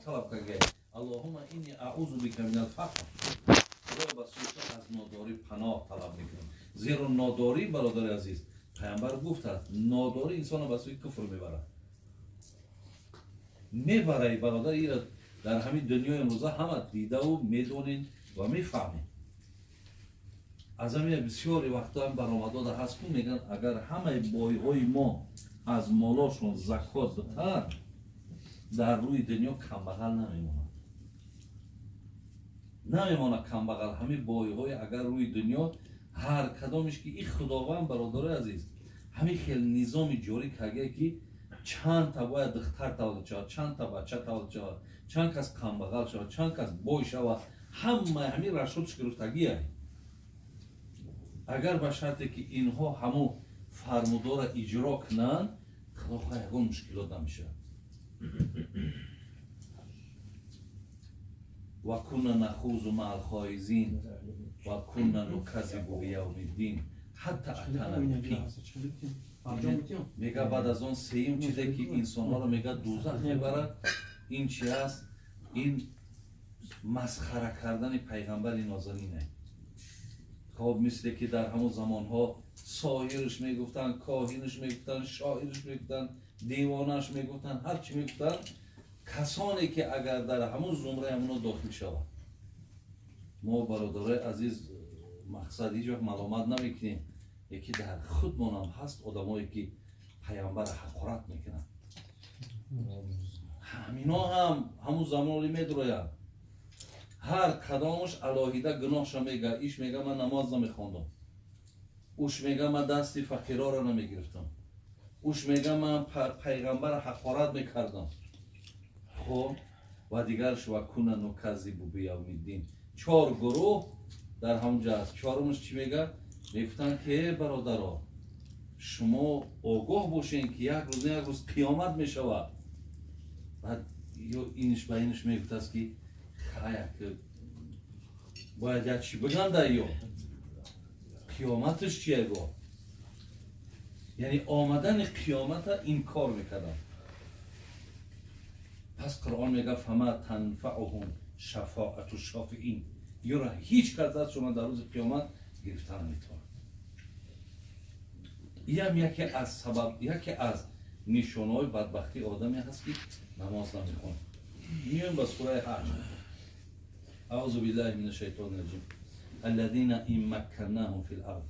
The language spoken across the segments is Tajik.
талаб карда: Аллоҳумма инни аъузу бика минал фақр. Худо ба сӯи ту аз нодорӣ паноҳ талаб мекунам. Зеро нодорӣ, бародари азиз, паямбар гуфтааст, нодорӣ инсонро ба сӯи куфр мебарад. Мебарад, бародар, ира дар ҳамин дунёи имрӯза ҳама дидаву медонем ва мефаҳмем. Аз ҳамин бисёри вақтҳо ҳам баромадода ҳаст, ку мегӯянд, агар ҳамаи бойҳои мо аз молошон закот битаҳанд, дар рӯи дунё камбағал намемонад. Намемонад камбағал. Ҳамин бойҳои агар рӯи дунё ҳар кадомеш ки и Худованд, бародарои азиз, ҳамин хел низоми ҷорӣ кардае, ки чанд та бояд духтар таваллуд шавад, чанд та бача таваллуд шавад, чанд кас камбағал шавад, чанд кас бой шавад, ҳамаи ҳамин рашодш гирифтагие. Агар ба шарте ки инҳо ҳамун фармудора иҷро кунанд, Худо хоҳад, ягон мушкилот намешавад. Ва кунна нахузу маал хоизин ва кунна нуказзибу биявмиддин ҳатта атана яқин. Мега, баъд аз он сеюм чизе ки инсонҳоро, мега, дӯзах мебарад, ин чи аст? Ин масхара кардани пайғамбари нозанине. Хоб, мисле ки дар ҳамон замонҳо соҳирш мегуфтанд, коҳинш мегуфтанд, шоирш мегуфтанд, девонаш мегуфтанд, ҳар чӣ мегуфтанд, касоне ки агар дар ҳамон зумраи ҳамоно дохил шавад. Мо, бародарои азиз, мақсад ҳеҷ вақт маломат намекунем, яке дар худмонам ҳаст одамое ки пайғамбарро ҳақорат мекунанд. Ҳамино ҳам ҳамун замони медроянд. Ҳар кадомаш алоҳида гуноҳша мега. Иш мега, ман намоз намехондам, уш мега, ман дасти фақироро намегирифтам, уш мега, ман пайғамбарро ҳақорат мекардам. Хоб, ва дигарш ва кунна нуказзибу биявмиддин. Чор гурӯҳ дар ҳамонҷа аст. Чорумаш чӣ мега? Мегуфтанд ки э бародаро, шумо огоҳ бошед, ки як рӯз, як рӯз қиёмат мешавад. Баъд ё инш ба инш мегуфтааст, ки хаяк бояд як чӣ биганда, ё қиёматаш чие го? Яъне омадани қиёмата инкор мекарданд. Пас Қуръон мега: фама танфаъуҳум шафоату шофиин. Ёро ҳеҷ кас дастшона дар рӯзи қиёмат гирифта наметавонад. Иам яке аз сабаб, яке аз нишонаҳои бадбахтии одаме ҳаст, ки намоз намехонад. Миёем ба сураи Ҳаҷ. Аузу биллаҳи мина шайтони раҷим. Аллазина ин макканнаҳум фил ард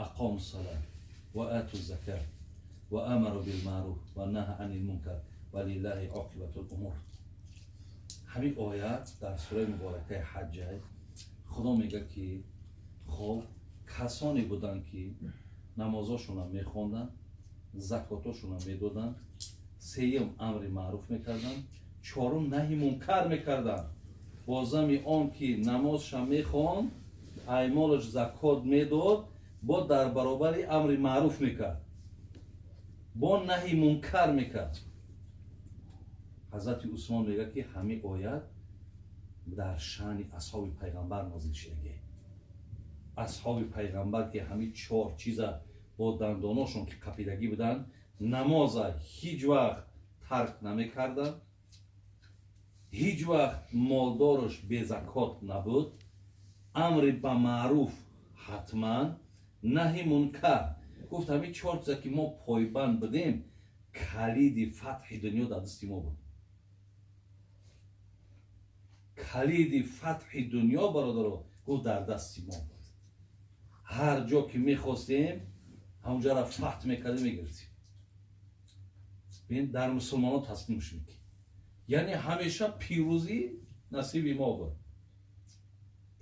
ақому ссалат ва ату закат ва амару билмаъруф ва наҳа анил мункар ва лиллаҳи оқибатул умур. Ҳамин оят дар сураи муборакаи Ҳаҷҷа. Худо мега, ки хоб, касоне буданд, ки намозошонро мехонданд, закотошонро медоданд, сеюм амри маъруф мекарданд, чорум наҳи мункар мекарданд. Бо зами он ки намозша мехонд, аймолаш закот медод, бо дар баробари амри маъруф мекард, бо наҳи мункар мекард. Ҳазрати Усмон мега, ки ҳамин оят дар шаъни асҳоби пайғамбар нозил шудагӣ. Асҳоби пайғамбар ки ҳамин чор чиза бо дандоношон ки қапидагӣ буданд, намоза ҳеҷ вақт тарк намекарданд, ҳеҷ вақт молдораш безакот набуд, амри ба маъруф ҳатман, наҳи мункар. Гуфт, ҳамин чор чиза ки мо пойбанд будем, калиди фатҳи дунё дар дасти мо буд. Калиди фатҳи дунё, бародаро, гуфт, дар дасти мо буд. Ҳар ҷо ки мехостем, ҳамонҷоро фатҳ мекардем, мегирифтем. Бин, дар мусулмонон таслим шудем, яъне ҳамеша пирӯзӣ насиби мо буд.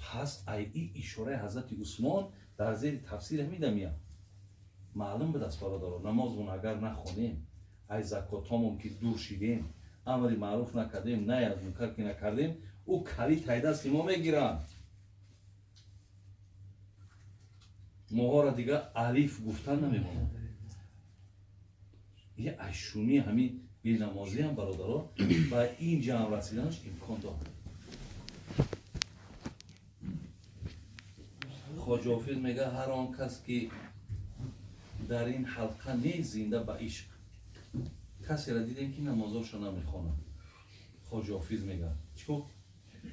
Пас ай и ишораи ҳазрати Усмон дар зери тафсири ҳамида меяд. Маълум будааст, бародаро, намозмон агар нахонем, ай закотҳомон ки дур шидем, амри маъруф накардем, наҳи аз мункар ки накардем, ӯ калид тай дасти мо мегиранд. Моҳоро дига алиф гуфтан намемонад. Е айшумии ҳамин бенамозиам, бародаро, ба ин ҷамъ расиданаш имкон дорад. Хоҷа Ҳофиз мега, ҳар он кас ки дар ин ҳалқа нест, зинда ба ишқ. Касеро дидем, ки намозошо намехонад. Хоҷа Ҳофиз мега. Чӣ гуфт?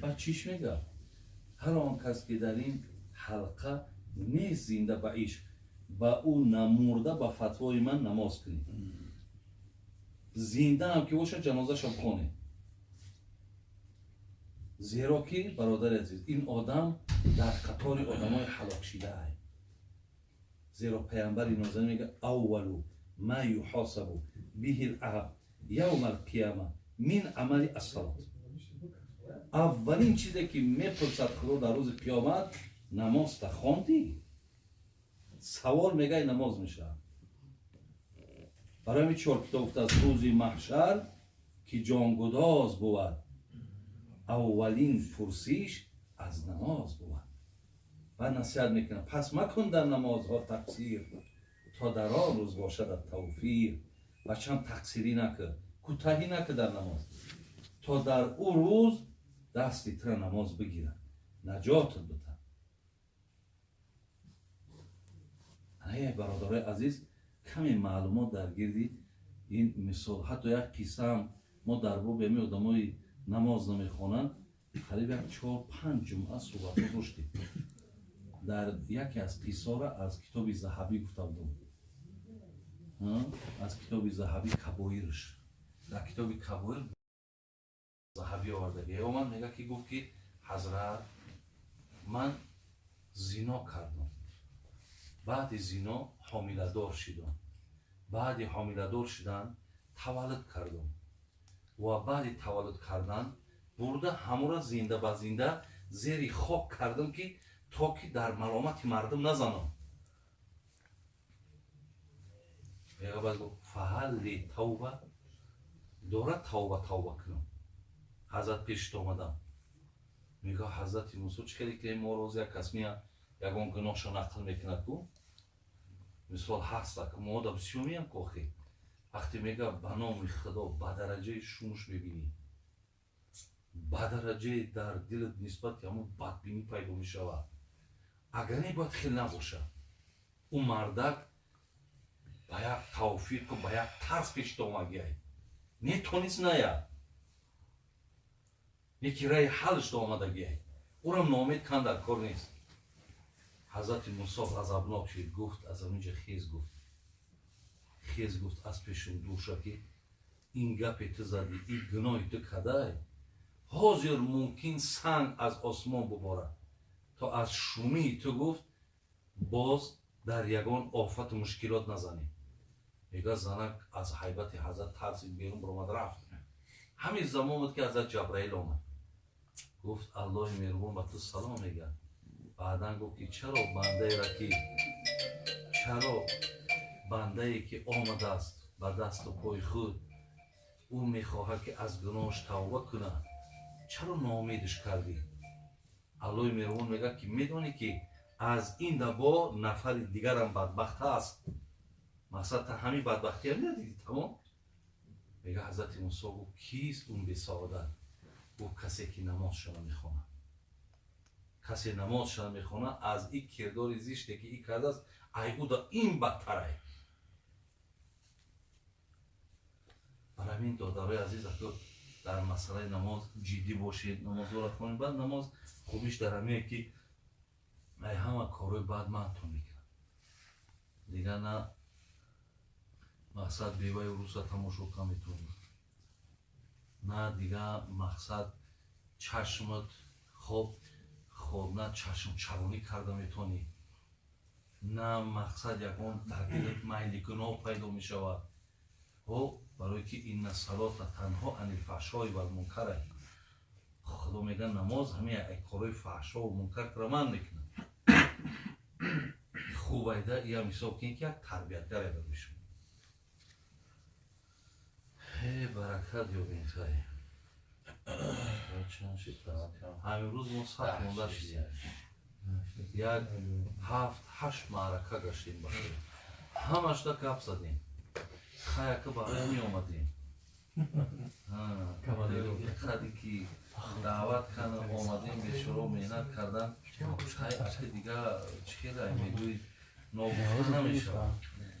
Баъд чиш мега? Ҳар он кас ки дар ин ҳалқа нест зинда ба ишқ, ба ӯ намурда ба фатвои ман намоз кунед. Зинда ҳам ки бошад, ҷанозаша бихонед. Зеро ки, бародари азиз, ин одам дар қатори одамои ҳалокшидаай. Зеро паямбари нозанин мега: аввалу ма юҳосабу биҳи лабд явма алқияма мин амали ассалот. Аввалин чизе ки мепурсад Худо дар рӯзи қиёмат, намозта хондӣ? Савол мегай намоз мешавад. Барои ҳамин чор китоб гуфтааст: рӯзи маҳшар ки ҷонгудоз бувад, аввалин пурсиш аз намоз бувад. Баъд насиҳат мекунад: пас макун дар намозҳо тақсир, то дар он рӯз бошадат тавфиқ. Бачам, тақсирӣ накун, кӯтаҳӣ накун дар намоз, то дар ӯ рӯз дасти тура намоз бигирад, наҷотат битад. Ай бародарои азиз, каме маълумот дар гирди ин мисол. Ҳатто як қиссаам мо дар боби ҳамин одамои намоз намехонанд қариб як 4-5 ҷумъа суҳбатҳо доштем. Дар яке аз қиссора аз китоби Заҳабӣ гуфта будам, аз китоби Заҳабӣ Кабоирш. Дар китоби Кабоир Заҳабӣ овардаги омад, мега ки гуфт ки ҳазрат, ман зино кардам, баъди зино ҳомиладор шидам, баъди ҳомиладор шидан таваллуд кардам ва баъди таваллуд кардан бурда ҳамура зинда ба зинда зери хок кардам, ки то ки дар маломати мардум назанам. Мега баъд гуфт: фаҳал ли тавба, дорад тавба тавба кунам? Ҳазрат, пешит омадам. Мега ҳазрати Мусо, чӣ хеле ки мо роз як кас мея ягон гуноҳшо нақл мекунад ку, мисол ҳаста ку мо да бисёр меям ку, охи вақте мега ба номи Худо, ба дараҷаи шумуш мебинӣ, ба дараҷаи дар дилат нисбати ҳамон бадбинӣ пайдо мешавад. Агар не, бояд хел набошад. Ӯ мардак ба як тавфиқу ба як тарз пешит омагиай, метонист ная, яки раи ҳалш омадагиай, ӯрам ноумед кан дар кор нест. Ҳазрати Мусо ғазабнок шид, гуфт аз ҳаминҷа хез, гуфт хез, гуфт аз пешум дур ша, ки ин гапе ту задӣ, ин гуноҳи ту кадай, ҳозир мумкин санг аз осмон буборад, то аз шумии ту, гуфт, боз дар ягон офату мушкилот назанӣ. Мега занак аз ҳайбати ҳазрат тарсид, берун баромад, рафт. Ҳамин замон буд ки ҳазрат Ҷабраил омад, гуфт: Аллоҳи меҳрубон ба ту салом мегӯяд. Баъдан гуфт ки чаро бандаеро ки, чаро бандае ки омадааст ба дасту пои худ, ӯ мехоҳад ки аз гуноҳаш тавба кунад, чаро ноумедаш кардӣ? Аллоҳи меҳрубон мегӯяд ки медонӣ ки аз ин дабо нафари дигарам бадбахт аст, мақсад та ҳамин бадбахтиам надидӣ, тамом. Мега ҳазрати Мусо гуфт: кист он бесаодат? Гуфт: касе ки намозша намехонад. Касе намозша намехонад, аз ин кирдори зиште ки ӣ кардааст, ай ӯ да ин бадтарай. Бар ҳамин, додарои азиз, ако дар масъалаи намоз ҷиддӣ бошед, намозҳоро хонед. Баъд намоз хубиш дар ҳамине ки ай ҳама корҳои бад маътон мекунад. Дигар на мақсад беваи руса тамошо кан метавонӣ, на дигар мақсад чашмат хоб хоб, на чашмчаронӣ карда метавонӣ, на мақсад ягон дар дилат майли гуноҳ пайдо мешавад. Ҳо, барое ки инна салота танҳо анил фаҳшои валмункар, Худо мега намоз ҳамин корҳои фаҳшову мункар тура манъ мекунад. Хуб, айда иам ҳисоб кунед ки як тарбиятгаре барои шумо. Баракат ёбем. Хай, ҳамин рӯз мо сахт монда шидем, як 7-8 маърака гаштем, ба ҳамашда гап задем. Хаяка барои меомадем, қади ки даъват кардам, омадем, бешуро меҳнат кардан. Хай, аки дига чӣ хеле мегӯи, ногуфта намешавад.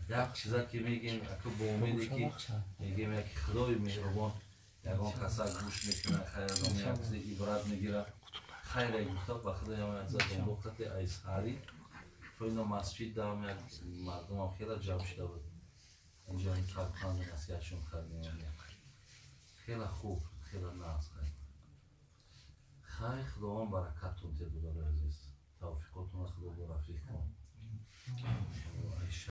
Як чиза ки мегем, ака, бо умеде ки мегем, яки Худои меҳрубон Ягон каса гӯш мекунад, хайр, одам як чизи ибрат мегирад. Хайре гуфта ба худоям як задон вақте айсҳарӣ то ино масҷид дам як мардумам хеле ҷамъ шуда буд. Инҷо кабханду насиҳатшон кардем. Хеле хуб, хеле нағз. Хай, Худованд баракаттон диҳад, додари азиз, тавфиқотонро Худо бо рафиқ кун.